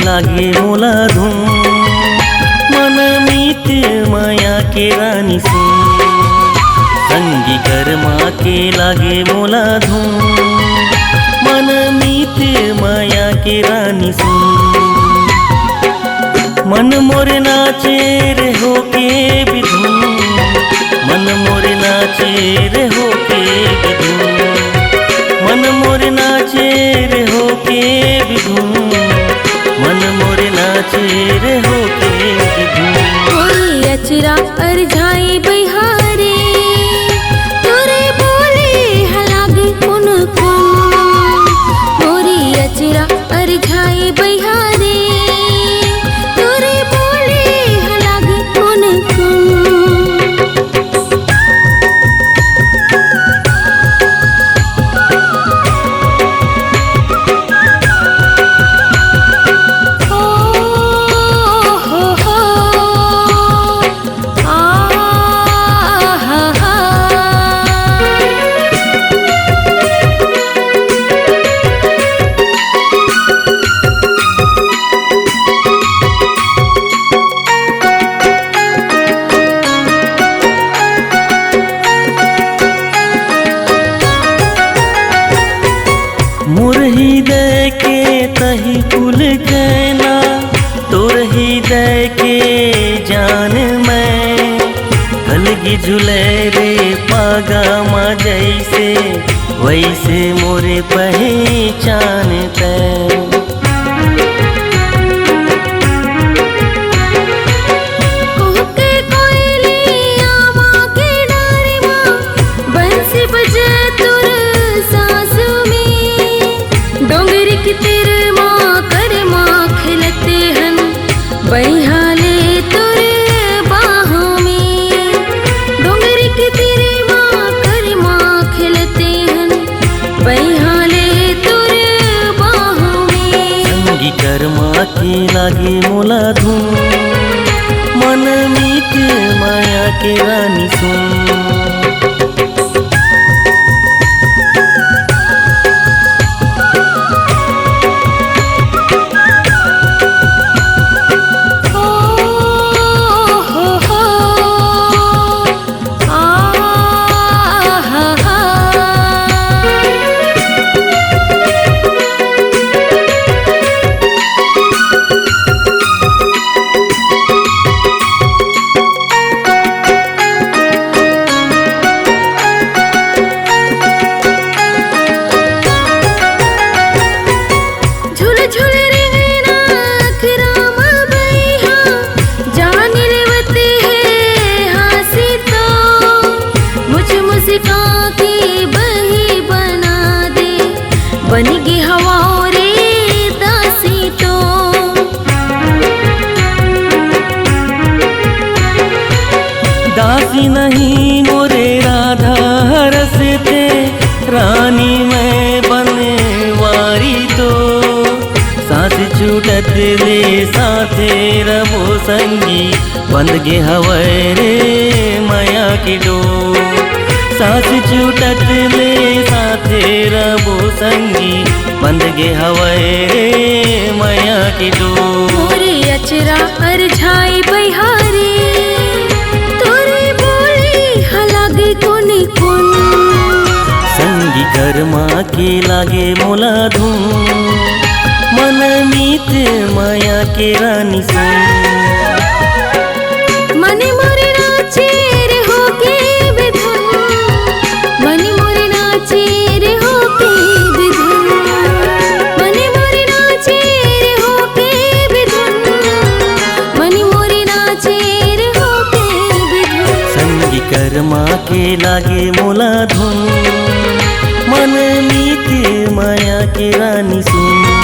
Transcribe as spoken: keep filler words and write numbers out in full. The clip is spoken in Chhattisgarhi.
लागे मोला धुन, मन मीत मया के रानी सुन। संगी करमा के लागे मोला धुन, मन मीत मया के रानी सुन। मन मोर नाचे रे होके बिधुन, मन मोर नाचे रे होके बिधुन, मन मोर नाचे रे होके बिधुन, मन मोर नाचे रे होके बिधुन। कोई अचरा अरझाए बइहारे, तोरे बोले ह लागे कुन कुन। मोरी अचरा अरझाए बइहारे, तोरे बोले ह लागे कुन कुन। ओ हो हो। मोर हृदय के तही पुलकैना, तोर हृदय के जान मैं। अलगी झुले रे पागा मा जैसे, वैसे मोरे पहचान तै। कुहके कोयलिया मा के डारे मा, बंसी बजे तोर सासु में। डोंगरी के तीर मा करमा खेलते हन, बइहा ले तोर बाहों में। डोंगरी के तीर मा करमा खेलते हन, बइहा ले तोर बाहों में। संगी करमा के लागे मोला धुन, मन मीत मया के रानी सुन। झुल झुल रेंगना अखरा म बइहा, जान लेवत हे हाँसी तो। मुझ मुस्का के बही बना दे, बन गे हवंव रे दासी तो। दासी नहीं मोरे राधा हरस ते, रानी मैं बनवारी तो। सांस छूटत ले साथे रबो संगी, बंध गे हवय रे मया के डोर। सांस छूटत ले साथे रबो संगी, बंध गे हवय रे मया के डोर। मोरे अचरा अरझाए बइहारे, तोरे बोले ह लागे कोन कोन। संगी करमा के लागे मोला धुन, मन मीत मया के रानी सुन। मन मोर नाचे रे होके बेधुन, मन मोर नाचे रे होके बेधुन, मन मोर नाचे रे होके बेधुन, मन मोर नाचे रे होके बेधुन। संगी करमा के लागे मोला धुन, मन मीत मया के रानी सुन।